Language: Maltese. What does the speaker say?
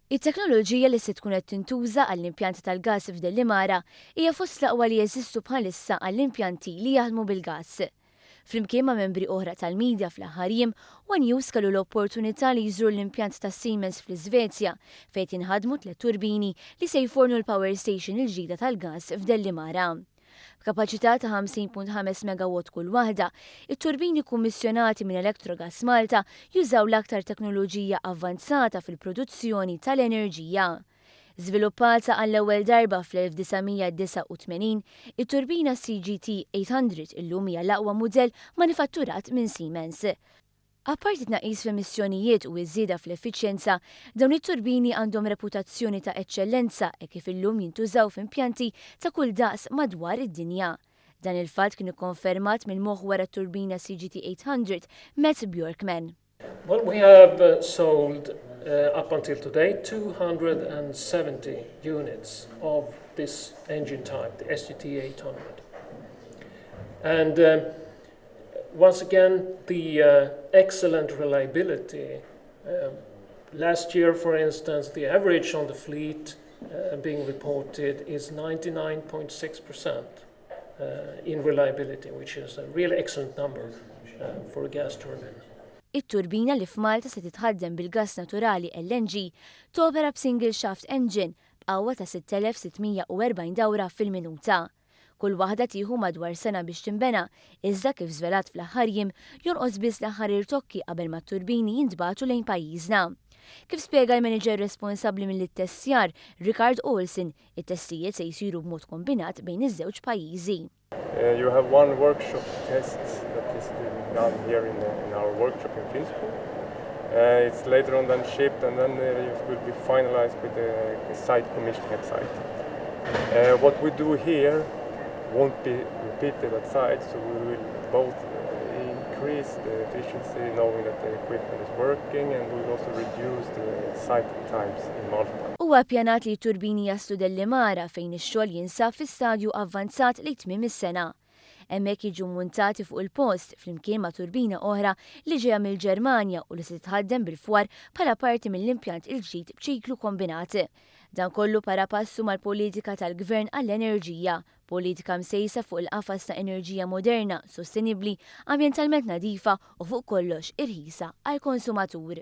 It-teknoloġija li se tkun qed tintuża għall-impjant tal-gass f'Dellimara hija fost l-aqwa li jeżistu bħalissa għall-impjanti li jaħdmu bil-gass. Flimkien ma' membri oħra tal-midja fl-aħħar jiem, one News kellu l-opportunità li jżur l-impjant ta' Siemens fl-Iżvezja fejn qed jinħadmu tlett turbini li se jfornu l-power station il-ġdida tal-gass f'Dellimara. B'kapaċità ta' 50.5 megawatt kull waħda, it-turbini kummissjonati minn Electrogas Malta jużaw l-aktar teknoloġija avvanzata fil-produzzjoni tal-enerġija. Żviluppata għall-ewwel darba fl-1989, it-turbina CGT 800 illum hija l-aqwa mudell manifatturat minn Siemens. Apparti tnaqqis fl-emissjonijiet u ż-żieda fl-effiċjenza, dawn it-turbini għandhom reputazzjoni ta' eċċellenza hekk kif illum jintużaw f'impjanti ta' kull daqs madwar id-dinja. Dan il-fatt kien ikkonfermat mill-moħħ wara t-turbina CGT 800, Mats Bjorkman. Well, we have sold up until today 270 units of this engine type, the SGT 800. And once again, the excellent reliability. Last year, for instance, the average on the fleet being reported is 99.6% in reliability, which is a really excellent number for a gas turbine. It-turbina li f'Malta se titħaddem bil-gas naturali LNG topera b'single shaft engine b'qawwa ta' 6640 dawra fil-minuta. Kull waħda tieħu madwar sena biex tinbena, iżda kif żvelat fl-aħħar jiem, jonqos biss l-aħħar irtokki qabel ma t-turbini jintbagħtu lejn pajjiżna. Kif spjega l-manager responsabbli mill-ittestjar, Richard Olsen, it-testijiet se jsiru b'mod kombinat bejn iż-żewġ pajjiżi. You have one workshop test that is done here in our workshop in Finspång. It's later on then shipped and then it will be finalized with the site commissioning at site. What we do here won't be repeated at site, so we will both increase the efficiency knowing that the equipment is working and we will also reduce the cycle times in Malta. Huwa ppjanat li t-turbini jaslu Dellimara fejn ix-xogħol jinsab fi stadju avvanzat li tmiem is-sena. Hemmhekk jiġu muntati fuq il-post flimkien ma' turbina oħra li ġejja mill-Ġermanja u li se titħaddem bil-fwar bħala parti mill-impjant il-ġdid b'ċiklu kombinat. Dan kollu pari passu mal-politika tal-Gvern għall-enerġija, politika msejsa fuq il-qafas ta' enerġija moderna, sostenibbli, ambjentalment nadifa u fuq kollox irħisa għall-konsumatur.